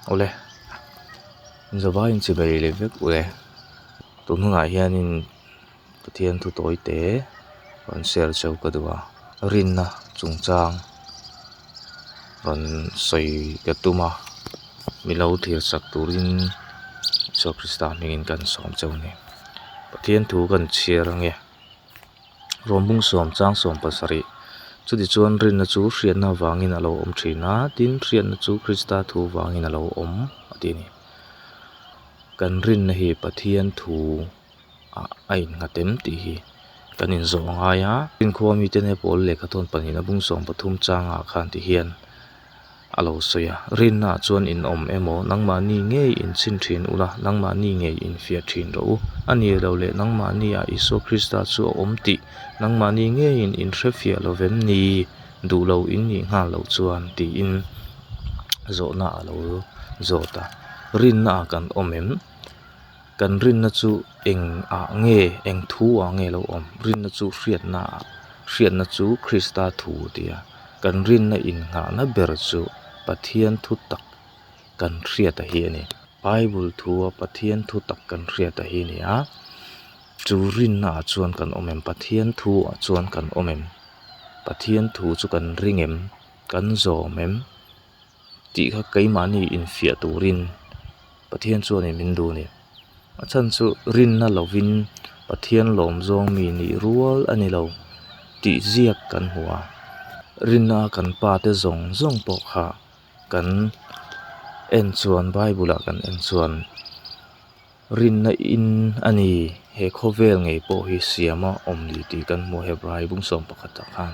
Awle, zavaiin chibei leh vek ule. Tun hunah hianin Pathian thu tawi te rawn share cheu ka duh a, rinna chungchang rawn sawi ka tum a, mi lo thlir sak turin Isua Krista hmingin kan sawm cheu a ni. Pathian thu kan chhiar ange. Rawmbung sawm chang sawm pasarih chutichuan rinna chu hriatna vangin a lo awm thin a, tin hriatna chu Krista thu vangin a lo awm a ti a ni. Kan rinna hi Pathian thu ah a innghat em tih hi kan inzawh a ngai a, Rinkhua mite nen pawl lehkha thawn pahnihna bung sawm pathum changah khan ti hian a lo sawi a, Rinnaah chuan in awm emaw, nangmahni ngei in chhin thin ula, nangmahni ngei in fiah thin rawh u. A ni lo leh nangmahniah Isua Krista chu a awm tih nangmahni ngeiin in hre fiah lo vem ni? Duh lo in nih nghal loh chuan tiin zawhna a lo zawt a. Rinnaah kan awm em? Kan rinna chu eng ah nge, eng thu ah nge lo awm? Rinna chu hriatna ah, hriatna chu Krista thu a ti a. Kan rinna innghahna ber chu Pathian thu tak kan hriat a hi a ni. Bible thu a Pathian thu tak kan hriat a hi a ni a. Chu rinna ah chuan kan awm em? Pathian thu ah chuan kan awm em? Pathian thu chu kan ring em? Kan zawm em? Tih kha keimahni infiah turin Pathian chuanin min duh a ni. A chhan chu rinna lovin Pathian lawm zawng mi nih rual a ni lo tih ziak kan hmu a. Rinna a kan pa te zawng zawng pawh kha kan en chuan Bible ah kan en chuan rinna in a ni he khawvel ngei pawh hi siam a awm ni tih kan hmu a Hebrai bung sawm pakhat ah khan.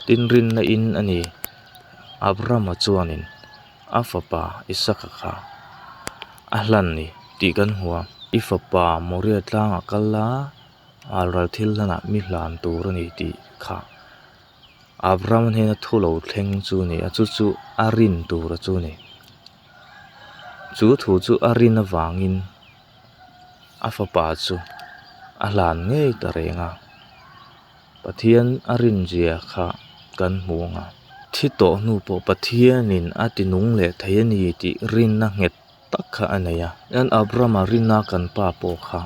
Tin rinna in a ni Abraham-a chuanin a fapa Isaka kha a hlan ni tih kan hmu a, i fapa Moria tlangah kal a, alral thil hlanah mi hlan tur a ni tih kha Abraham hnena thu lo thleng chu a ni a, chu chu a rin tur a chu a ni. Chu thu chu a rin avangin a fapa chu a hlan ngei ta reng a. Pathian a rinzia kha kan hmu ang a. Thi tawh hnu pawh Pathianin a ti nung leh thei a ni tih rinna nghet tak kha a nei a. Tichuan Abrahama rinna kan pa pawh kha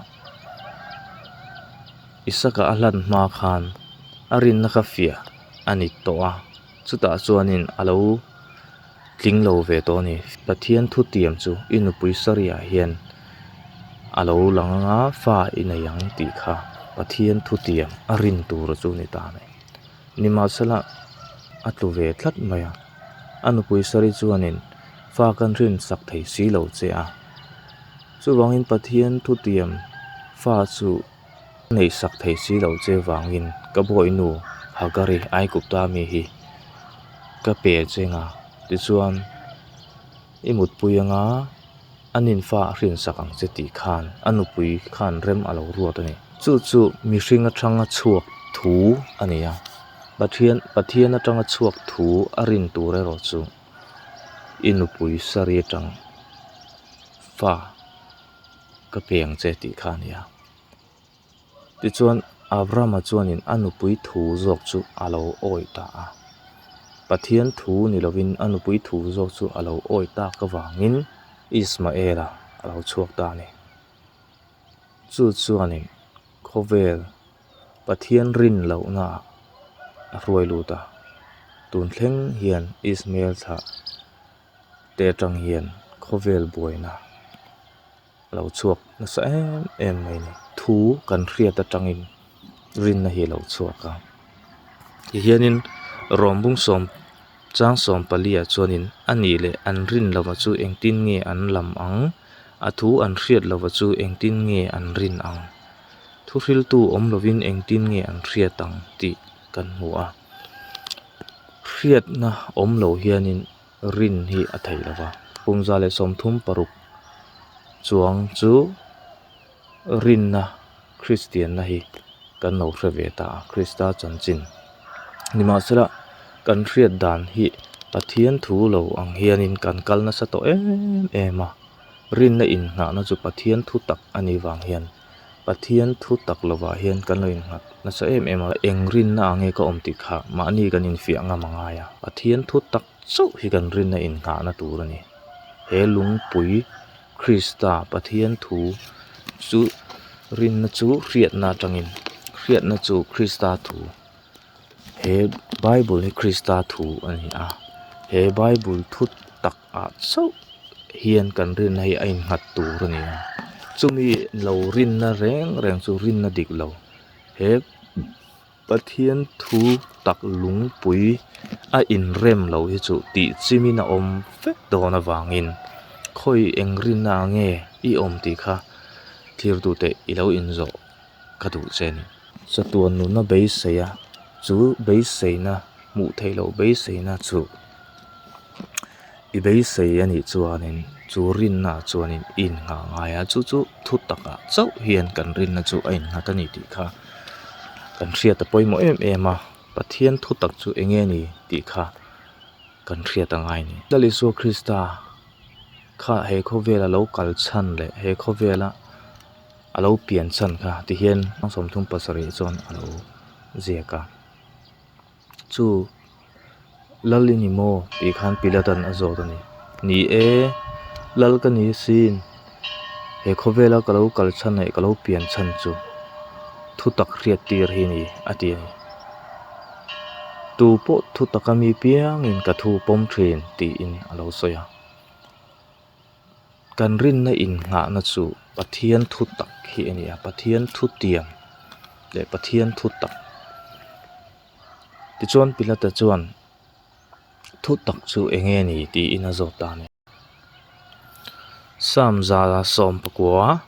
Isaka a hlan hma khan a rinna kha fiah a ni tawh a, chutah chuanin a lo tling lo ve tawh a ni. Pathian thutiam chu i nupui Sariah hian a lo lang ang a, fa i nei ang tih kha Pathian thutiam a rin tur chu a ni ta mai. Nimahsela a tlu ve tlat mai a, a nupui Sari chuanin fa kan rin sak thei si lo che a. Chuvangin Pathian thutiam fa chu neih sak thei si lo che vangin ka bawihnu Hagari Aigupta mi hi ka pe che nga tichuan i mutpui anga a ninfa a hrinsak ang che tih khan a nupui khan rem a lo ruat a ni. Chu chu mihring atanga chhuak thu a ni a, Pathian Pathian atanga chhuak thu a rin tur erawh chu i nupui sari atang fa ka pe ang che tih kha a ni a. Tichuan Abrahama chuanin a nupui thu zawk chu a lo awih ta a. Pathian thu ni lovin a nupui thu zawk chu a lo awih tak avangin Ismaela a lo chhuak ta a ni. Chu chuanin khawvel Pathian rin lohna ah a hruai lut a. Tun thleng hian Ismael thlah te atang hian khawvel buaina a lo chhuak nasa em em mai a ni. Thu kan hriat atangin rinna hi a lo chhuak a tihianin rawmbung sawm chang sawm pali ah chuanin a nih leh an rin lova chu engtin nge an lam ang a thu an hriat lova chu engtin nge an rin ang thu hriltu awm lovin engtin nge an hriat ang tih kan hmu a. Hriatna awm lo hianin rin hi a theih lo va, pumza leh sawmthum paruk chuang chu rinna Kristianna hi kan lo hre ve ta a, Krista chanchin. Nimahsela kan hriat dan hi Pathian thu lo ang hianin kan kal nasa tawh em em a, rinna inngahna chu Pathian thu tak a nih vang hian. Pathian thu tak lovah hian kan lo innghat nasa em em a, eng rinna ang nge ka awm tih kha mahni kan infiah ngam a ngai a, Pathian thu tak chauh hi kan rinna innghahna tur a ni. He lungpui Krista Pathian thu chu rinna chu hriatna atangin hriatna chu Krista thu he bible hi Krista thu a ni a he bible thu tak ah chauh hian kan rinna hi a innghat tur a ni a chumi lo rinna reng reng chu rinna dik lo he Pathian thu tak lungpui a inrem lo hi chu tih chimin a awm vek dawn avangin khawi eng rinna ah nge i awm tih kha thlir tute i lo inzawh ka duh che a ni. Chatuan nuna beisei a, chu beiseina hmuh theih loh beiseina chu i beisei a nih chuanin chu rinna ah chuanin i innghah ngai a, chu chu thu takah chauh hian kan rinna chu a innghat a ni tih kha kan hriat a pawimawh em em a, Pathian thu tak chu eng nge ni tih kha kan hriat a ngai a ni. Lal Isua Krista kha he khawvela lo kal chhan leh he khawvela a lo pian chhan kha tihian 37 chuan a lo ziak a. Chu Lal i ni maw? tih khan Pilatan a zawt a ni. Ni e, Lal ka ni asin. He khawvela ka lo kal chhan leh ka lo pian chhan chu thutak hriat tir hi ni a ti a ni. Tu pawh thutaka mi piangin ka thu pawm thin tiin a lo sawi a. Kan rinna innghahna chu Pathian thu tak hi a ni a, Pathian thu tiam leh Pathian thu tak. Tichuan Pilata chuan thu tak chu eng nge ni tiin a zawt ta a ni. Psalm 119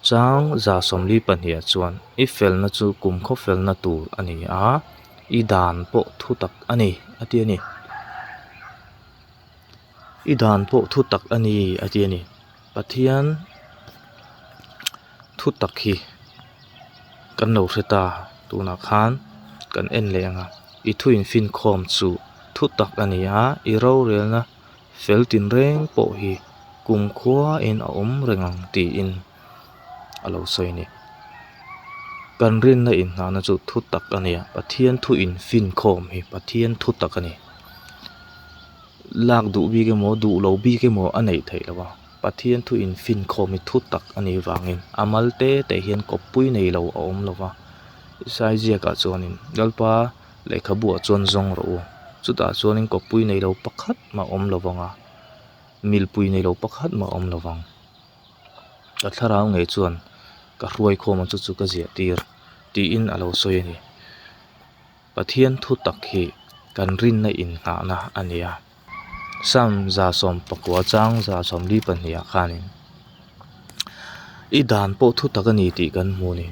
chang 142 chuan i felna chu kumkhaw felna tur a ni a, i dan pawh thu tak a ni a ti a ni. I dan pawh thu tak a ni a ti a ni. Pathian thu tak hi kan lo hre ta tunah khan kan en leh ang a, i thu infinkhawm chu thu tak a ni a, i rorelna fel tinreng pawh hi kumkhuain a awm reng ang tiin a lo sawi a ni. Kan rinna inhnahna chu thu tak a ni a, Pathian thu infinkhawm hi Pathian thu tak a ni. Lak duh bik emaw duh lo bik emaw a neih theih loh a, Pathian thu infinkhawm hi thu tak a nih vangin a mal te te hian kawppui nei lo a awm lo va, Isai ziakah chuanin Lalpa lehkhabuah chuan zawng rawh u, chutah chuanin kawppui nei lo pakhat mah awm lo vang a, milpui nei lo pakhat mah awm lo vang. Ka thlarau ngei chuan ka hruaikhawm a chu chu ka ziah tir tiin a lo sawi a ni. Pathian thu tak hi kan rinna innghahna a ni a. Psalm 119 chang 142 ah khanin I dan pawh thu tak a ni tih kan hmu a ni.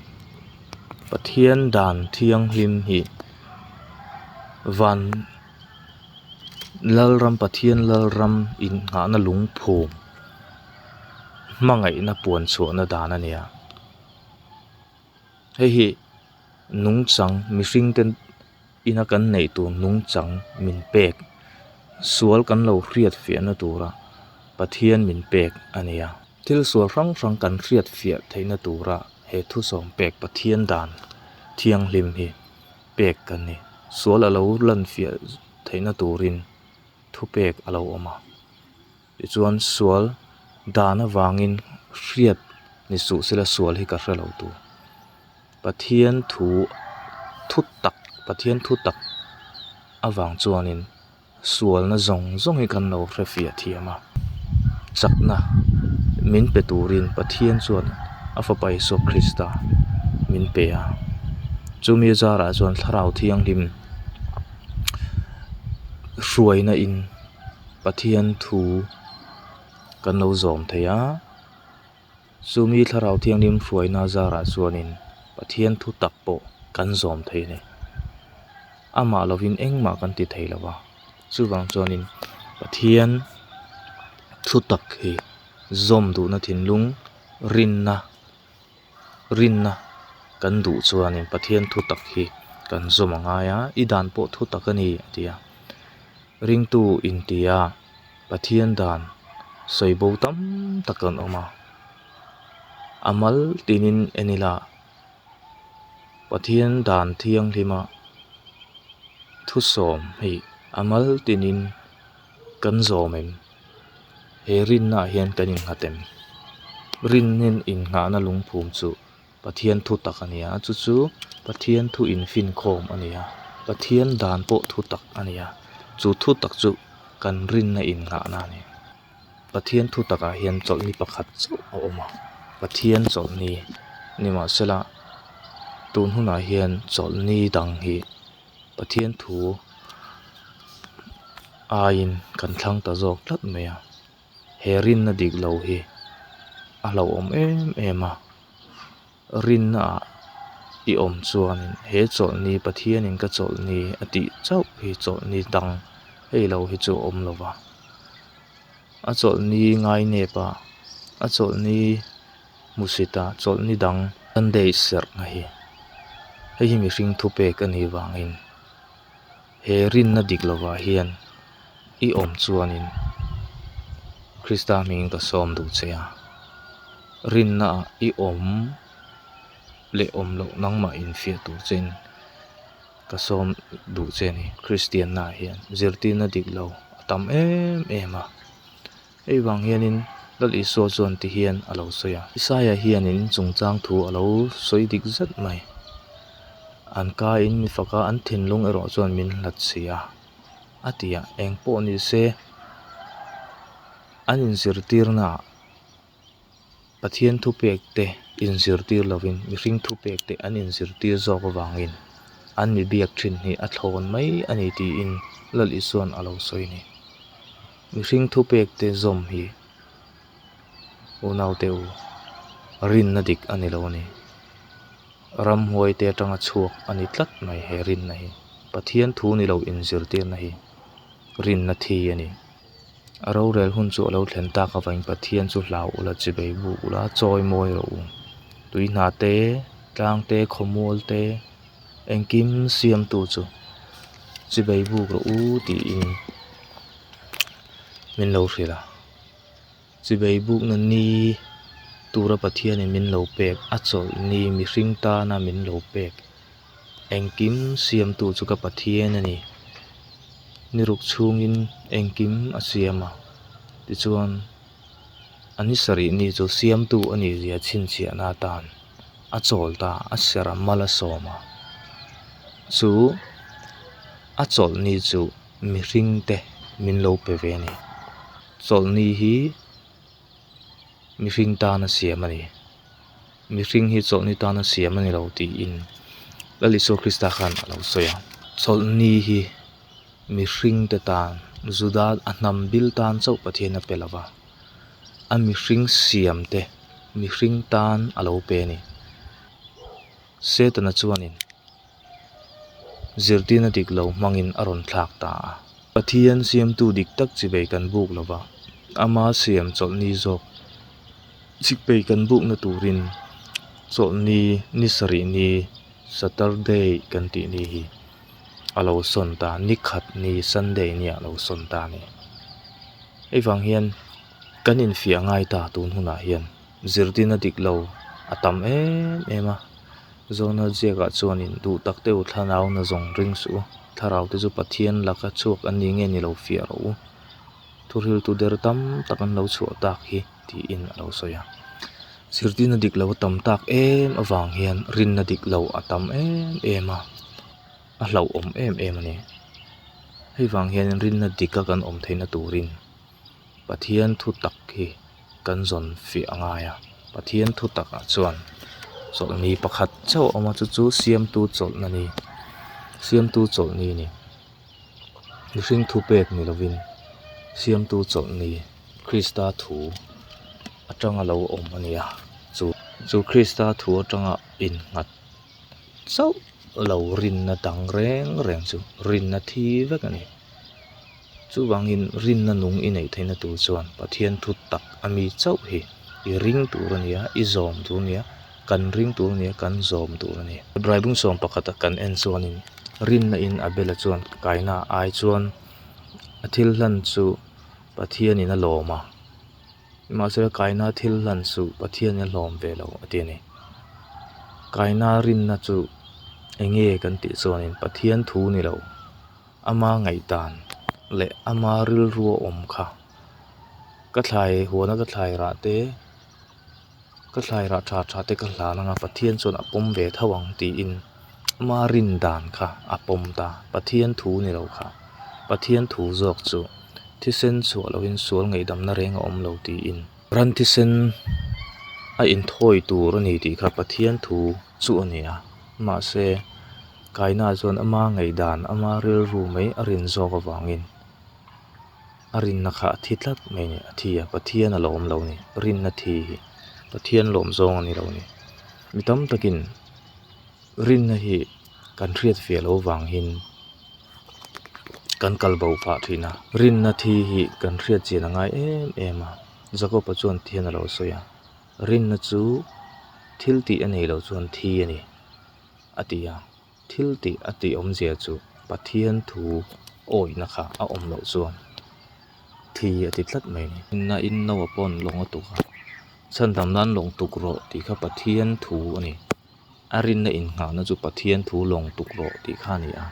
Pathian dan thianghlim hi van Lalram Pathian Lalram innghahna lungphum hmangaihna puan chhuahna dan a ni a. Hei hi nungchang mihring te ina kan neih tur nungchang min pek sual kan lo hriat fiahna tura Pathian min pek a ni a. Thil sual hrang hrang kan hriat fiah theihna tura he thusawm pek Pathian dan thianghlim hi pek kan ni. Sual a lo lan fiah theihna turin thupek a lo awm a. Tichuan sual dan avangin hriat ni suh sela sual hi ka hre lo tur. Pathian thu thu tak Pathian thu tak avang chuanin sualna zawng zawng hi kan lo hre fiah thiam a. Chakna min pe turin Pathian chuan a fapa Isua Krista min pe a. Chumi zarah chuan Thlarau Thianghlim hruaina in. Pathian thu kan lo zawm thei a, chumi thlarau thianghlim hruaina zarah chuanin Pathian thu tak pawh kan zawm thei a ni. Amah lovin engmah kan ti thei lo va, chuvang chuanin Pathian thu tak hi zawm duhna thinlung rinna rinna kan duh chuanin Pathian thu tak hi kan zawm a ngai a, i dan pawh thu tak a ni a ti a. Ringtu intia Pathian dan sawi bo tam tak an awm a, a mal tinin en ila Pathian dan thianghlima thusawm hei a mal tinin kan zawm em? He rinnaah hian kan innghat em? Rinnin innghahna lungphum chu Pathian thu tak a ni a, chu chu Pathian thu infinkhawm a ni a, Pathian dan pawh thu tak a ni a, chu thu tak chu kan rinna innghahna a ni. Pathian thu takah hian chawlhni pakhat chauh a awm a, Pathian chawlhni nimahsela tun hunah hian chawlhni dang hi Pathian thu aiin kan thlang ta zawk tlat mai a, he rinna dik lo hi a hlauhawm em em a. Rinnaah i awm chuanin he chawlhni Pathianin ka chawlhni a tih chauh hi chawlhni dang hei lo hi chu a awm lo va. A chawlhni ngainep a, a chawlhni hmusit a, chawlhni dang Sunday serhna hi hei hi mihring thupek a nih vangin he rinna dik lovah hian i awm chuanin Krista hmingin ka sawm duh che a. Rinnaah i awm leh awm loh nangmah infiah tur chein ka sawm duh che a ni. Kristiannaah hian zirtirna dik lo a tam em em a. Hei vang hianin Lal Isua chuan ti hian a lo sawi a. Isaia hianin chungchang thu a lo sawi dik zet mai. An kaiin mi faka an thinlung erawh chuan min hlat si a, a ti a. Eng pawh ni se an inzirtirnaah Pathian thupek te inzirtir lovin mihring thupek te an inzirtir zawk avangin an mi biak thin hi a thlawn mai a ni tiin Lal Isua'n a lo sawi a ni. Mihring thupek te zawm hi unaute u rinna dik a ni lo a ni. Ramhuai te atanga chhuak a ni tlat mai he rinna hi. Pathian thu ni lo inzirtirna hi rinna thi a ni. A rorel hun chu a lo thlen tak avangin Pathian chu hlau ula, chibei buk ula, chawi mawi rawh u. Tui hna te, tlang te, khawmual te, engkim siamtu chu chibei buk rawh u tiin min lo hrilh a. Chibei bukna ni tura Pathianin min lo pek, a chawlh ni mihring tana min lo pek. Engkim siamtu chu ka Pathian a ni. Ni ruk chhungin engkim a siam a, tichuan a ni sarih ni chu siamtu a nih zia chhinchhiahna atan a chawl ta, a serh a, mal a sawm a. Chu a chawlh ni chu mihringte min lo pe ve a ni. Chawlh ni hi mihring tana siam a ni. Mihring hi chawlhni tana siam a ni lo tiin Lal Isua Krista khan a lo sawi a. Chawlhni hi mihringte tan, Juda a hnam bil tan chauh Pathian a pe lo va, a mihring siamte mihring tan a lo pe a ni. Setana chuanin zirtirna dik lo hmangin a rawn thlak ta a. Pathian siamtu dik tak chivei kan buk lo va, ama siam chawlhni zawk chipei kan bukna turin chawlhni ni sarih ni Saturday kan tih ni hi a lo sawn ta, ni khat ni Sunday ni ah a lo sawn ta a ni. Hei vang hian kan infiah ngai ta tun hunah hian zirtirna dik lo a tam em em a. Zawna ziakah chuanin duh tak deuh thlarau na zawng ring suh u, thlarau te chu Pathian laka chhuak an ni nge ni lo fiah rawh u, thuhriltu der tam tak an lo chhuah tak hi tiin a lo sawi a. Zirtirna dik lo a tam tak em avang hian rinna dik lo a tam em em a, a hlauhawm em em a ni. Hei vang hianin rinna dika kan awm theihna turin Pathian thu tak hi kan zawn fiah a ngai a, Pathian thu takah chuan chawlhni pakhat chauh a awm a chu chu siamtu chawlhna ni siamtu chawlhni a ni mihring thu pek ni lovin siamtu chawlhni Krista thu atanga lo awm a ni a chu chu Krista thu atanga innghat chauh lo rinna dang reng reng chu rinna thi vek a ni. Chuvangin rinna nung i neih theihna tur chuan Pathian thu tak a mi chauh hi i ring tur a ni a, i zawm tur a ni a, kan ring tur a ni a, kan zawm tur a ni. Hebrai bung sawm pakhata kan en chuanin rinna in Abela chuan kaina ai chuan a thil hlan chu Pathianin a lawm a, nimahsela kaina thil hlan chu Pathianin a hlawm ve lo a ti a ni. Kaina rinna chu eng nge kan tih chuanin Pathian thu ni lo. Ama ngaihdan leh ama rilru a awm kha. Ka thlai huana ka thlai rah te, ka thlai rah tha tha te ka hlan anga Pathian chuan a pawm ve tho ang tiin ama rin dan kha a pawm ta. Pathian thu ni lo kha. Pathian thu zawk chu thisen chhuah loin sual ngaihdamna reng a awm lo tiin. Ran thisen a inthawi tur a ni tih kha Pathian thu chu a ni a. Mahse, Kaina chuan ama ngaihdan, ama rilru mai a rin zawk avangin a rinna kha a thi tlat mai a ni. A thi a, Pathian a lawm lo a ni. Rinna thi hi Pathian lawm zawng a ni lo a ni. Mi tam takin rinna hi kan hriat fiah loh avangin kan kal bo phah thin a. Rinna thi hi kan hriat chian a ngai em em a, Jakob-a chuan thian a lo sawi a, Rinna chu thil tih a nei loh chuan thi a ni, a ti a. Thil tih a tih awmzia chu Pathian thu awihna kha a awm loh chuan thi a ti tlat mai a ni. Rinna in Noah paw'n lawng a tuk a, chhandam nan lawng tuk rawh tih kha Pathian thu a ni. A rinna innghahna chu Pathian thu lawng tuk rawh tih kha a ni a.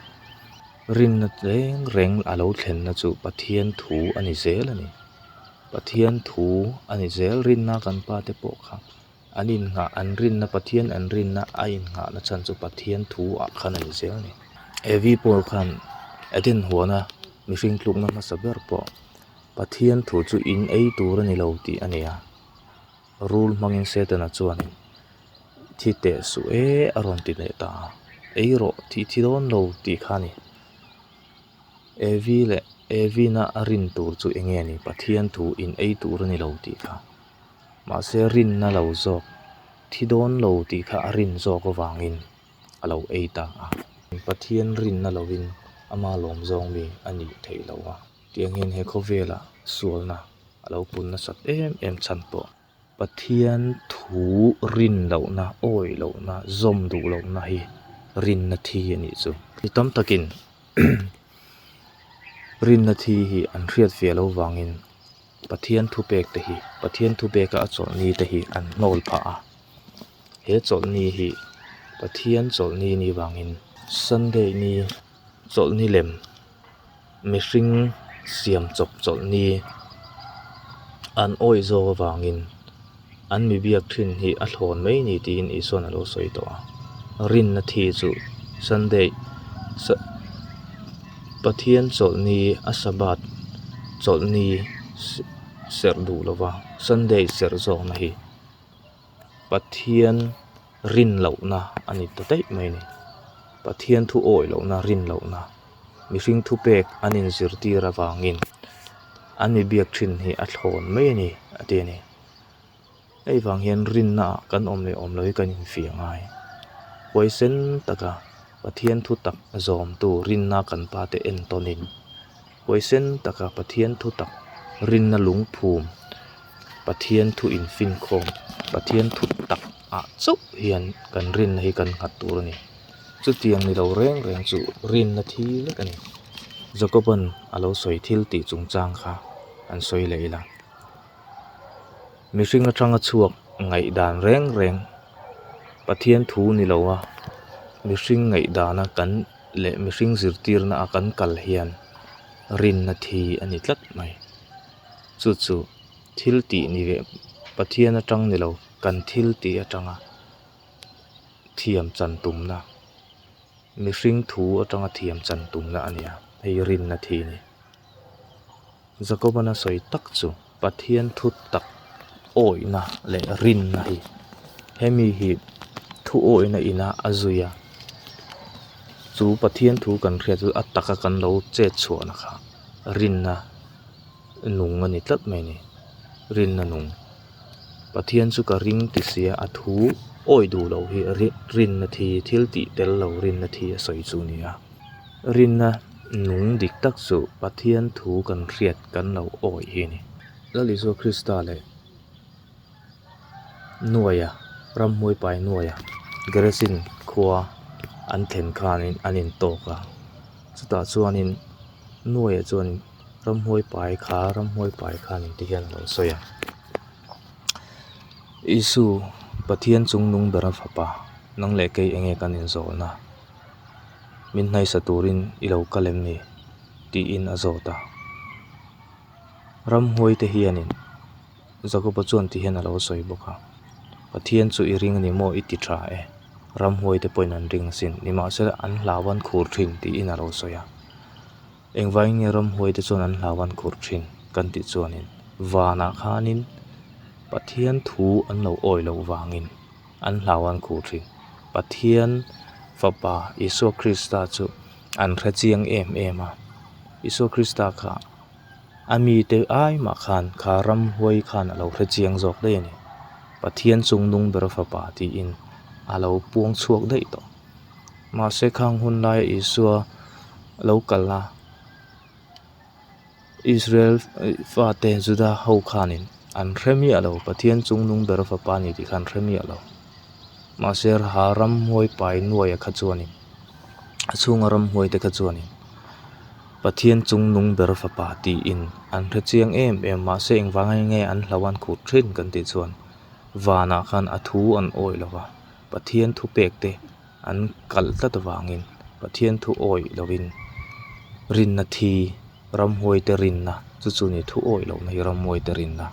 Rinna reng reng a lo thlenna chu Pathian thu a ni zel a ni. Pathian thu a ni zel rinna kan pa te pawh kha an innghah an rinna Pathian an rinna a innghahna chhan chu Pathian thu ah khan a ni zel a ni. Evi pawh khan Eden huana mihring tlukna hmasa ber pawh Pathian thu chu in ei tur a ni lo tih a ni a. Rul hmangin Setana chuanin thi teh suh e a rawn ti leh ta a, ei rawh thih thi dawn lo tih kha a ni. Evi leh Evina a rin tur chu eng nge ni Pathian thu in ei tur a ni lo tih kha. Mahse rinna lo zawk thi dawn lo tih kha a rin zawk avangin a lo ei ta a. Pathian rinna lovin ama lawm zawng mi a nih theih loh a. Tiang hian he khawvela sualna a lo pun nasat em em chhan pawh. Pathian thu rin lohna, awih lohna, zawm duh lohna hi rinna thi a nih chu. Mi tam takin rinna thi hi an hriat fiah loh vangin Pathian thupek te hi, Pathian thupeka a chawlhni te hi an hnawl phah a. He chawlhni hi Pathian chawlhni ni vangin Sunday ni chawlhni lem mihring siam chawp chawlhni an awih zawk avangin an mi biak thin hi a thlawn mai ni tiin Isua'n a lo sawi tawh a, rinna thi chu Sunday Pathian chawlhni a Sabbath chawlhni serh duh lova Sunday serh zawkna hi Pathian rin lohna a ni ta daih mai a ni. Pathian thu awih lohna rin lohna mihring thupek an inzirtir avangin an mi biak thin hi a thlawn mai a ni a ti a ni. Hei vang hian rinna ah kan awm leh awm lo hi kan infiah ngai. Huaisen taka Pathian thu tak zawmtu rinna kan pa te entawnin huaisen taka Pathian thu tak rinna lungphum Pathian thu infinkhawm Pathian thu tak ah chauh hian kan rinna hi kan nghat tur a ni. Chutiang ni lo reng reng chu rinna thi lek a ni. Jacob-a'n a lo sawi thil tih chungchang kha an sawi leh ila. Mihring atanga chhuak ngaihdan reng reng Pathian thu ni lo a mihring ngaihdana kan leh mihring zirtirna a kan kal hian rinna thi a ni tlat mai. Chu chu thil tih ni leh Pathian atang ni lo kan thil tih atanga thiam chan tumna mihring thu atanga thiam chan tumna a ni a hei rinna thi a ni. Jakoban a sawi tak chu Pathian thu tak awihna leh rinna hi hemi hi thu awihna ina a zui a chu Pathian thu kan hriat chu a taka kan lo chet chhuahna kha rinna nung a ni tlat mai a ni rinna nung Pathian chu ka ring ti sia a thu awih duh loh hi rinna thi thil tih tel lo rinna thi a sawi chu a ni a rinna nung dik tak chu Pathian thu kan hriat kan lo awih hi a ni. Lal Isua Krista leh Nuaia ramhmuai pai Nuaia Geresin khua an thlen khanin an intawk a chutah chuanin Nuaia chuan ramhmuai pai kha ramhmuai pai khanin ti hian a lo sawi a Isu Pathian chung nung bera fapa nang leh kei eng nge kan inzawlna min hnaisa turin i lo kal em ni tiin a zawt a. Ramhuai te hianin. Jakoba chuan ti hian a lo sawi bawk a, Pathian chu i ring a ni maw i ti tha e, ramhuai te pawhin an ring asin, nimahsela an hlau an khur thin tiin a lo sawi a. Engvangin nge ramhuai te chuan an hlau an khur thin kan tih chuanin vanah khanin Pathian thu an lo awi loh vangin an hlau an khur thin. Pathian fapa Isua Krista chu an hre chiang em em a, Isua Krista kha a mite ai mah khan kha ramhuai khan a lo hre chiang zawk daih a ni. Pathian chungnung ber fapa tiin a lo puang chhuak daih tawh. Mahse khang hun laia Isua lo kal a, Israel fate Juda ho khanin an hre miah lo, Pathian chungnung ber fapa a ni tih kha an hre miah lo. Mahse ha ramhuai pai nuaia kha chuanin a chhunga ramhuai te kha chuanin Pathian chungnung ber fapa tiin an hre chiang em em mahse engvanga nge an hlo an khut thin kan tih chuan vanah khan a thu an awih lo va. Pathian thu pek te an kalh tlat avangin Pathian thu awih lovin rinna thi ramhuai te rinna chu chu ni thu awih lohna hi ramhuai te rinna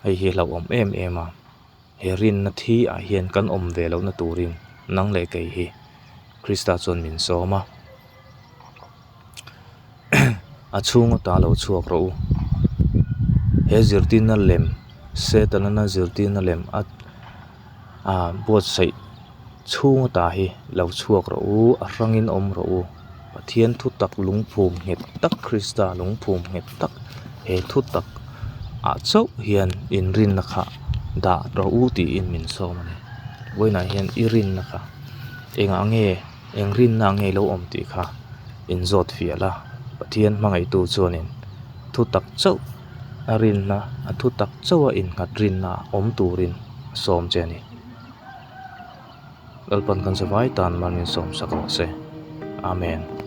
hei hi a hlauhawm em em a he rinna thi ah hian kan awm ve lohna turin nang leh kei hi Krista chuan min sawm a a chhung ata lo chhuak rawh u he zirtirna lem Setana zirtirna lem a ah buatsaih chhung ata hi lo chhuak rawh u a hrangin awm rawh u Pathian thu tak lungphum nghet tak Krista lungphum nghet tak he thu tak ah chauh hian inrinna kha dah rawh u tiin min sawm a ni vawiinah hian i rinna kha engah nge. Eng rinna nge lo awm tih kha inzawt fiah la, Pathian hmangaihtu chuanin thu tak chauh a rinna, a thu tak chauha innghat rinna awm turin a sawm che a ni. Lalpan kan zavai tan mal min sawm sak rawh se. Amen.